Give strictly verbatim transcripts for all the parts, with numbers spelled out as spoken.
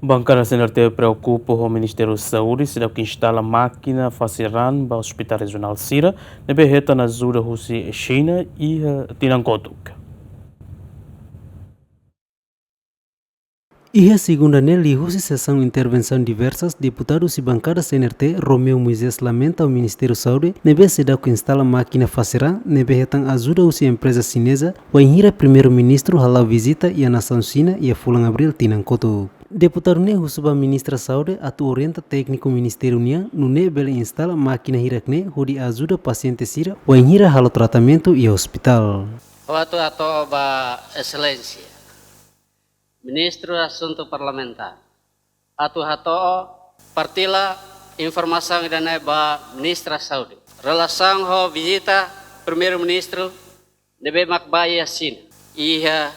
Bankada C N R T preokupa ho Ministériu Saúde seidauk instala mákina fase raan ba ospitál rejionál sira ne'ebé hetan ajuda husi Xina iha tinan kotuk. Iha segunda ne'e liuhusi sesaun intervensaun diversas, deputadu husi bankada C N R T, Romeu Moisés, lamenta ho Ministériu Saúde ne'ebé seidauk instala mákina fase raan ne'ebé hetan ajuda husi empreza xineza, wainhira Primeiru-Ministru hala'o vizita iha nasaun Xina iha fulan Abríl tinan kotuk. Deputadu ne'e husu ba Ministra Saúde atu orienta tékniku ministériu nian nune'e bele instala mákina hirak-ne'e hodi ajuda pasiente sira wainhira halo tratamentu iha ospitál. Ha'u atu hato'o ba Exelénsia Ministru Asuntu Parlamentár atu hato'o, partilla informasaun ida-ne'e ba Ministra Saúde. Relasaun ho vizita Primeiru-Ministru ne'ebé mak bá iha Xina iha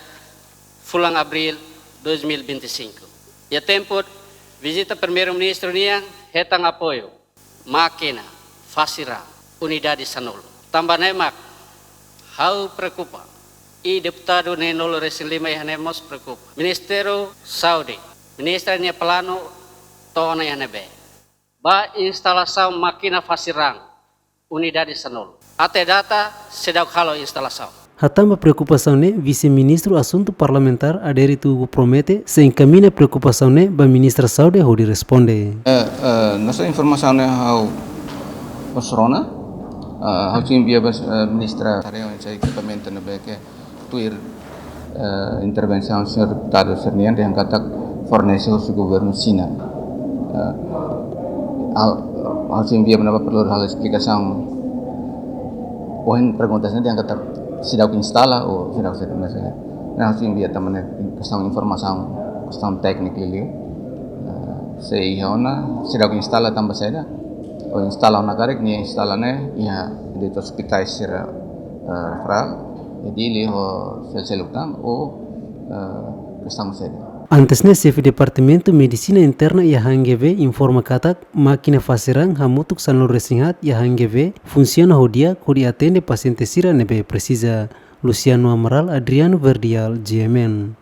fulan Abríl dois mil e vinte e cinco. Iha tempu vizita Primeiru-Ministru nian hetan apoiu mákina fase raan unidade sanulu. Tanba ne'e mak ha'u preokupa, i deputadu neen-nulu resin lima iha ne'e mós preokupa. Ministériu Saúde, Ministra nia planu to'o ona iha ne'ebé ba instalasaun mákina fase raan unidade sanulu? Até data seidauk halo instalasaun. Hatán ba preokupasaun ne'e, Vise-Ministru Asuntu Parlamentár, Adérito Hugo, promete sei enkamiña preokupasaun ne'e ba Ministra Saúde hodi responde. Eh, eh, hanesan informasaun ne'e ha'u mós rona, eh, ha'u sei envia ba, eh, Ministra Saúde, hanesan ekipamentu ne'ebé ke tuir, eh, intervensaun señór deputadu sira-nian dehan katak fornese husi governu Xina. Eh, ha'u, ha'u sei envia ba ne'ebá, perlu halo esplikasaun. Ohin pergunta sira dehan katak seidauk instala ou seidauk seidauk, mas, eh, ha'u sei envia tanba ne'e kestaun informasaun, kestaun tékniku liu. Eh, se iha ona, seidauk instala tanba saida? Ou instala ona karik, nia instala ne'e iha de'it ospitais sira, eh, referál, iha Dili ho sel-seluk tan, ou, eh, kestaun saida? Antes ne'e, xefe Departamentu Medisina Interna iha H N G V informa katak mákina fase raan hamutuk sanulu resin haat iha H N G V funsiona ho di'ak hodi atende pasiente sira ne'ebé presiza. Luciano Amaral, Adriano Verdial, G M N.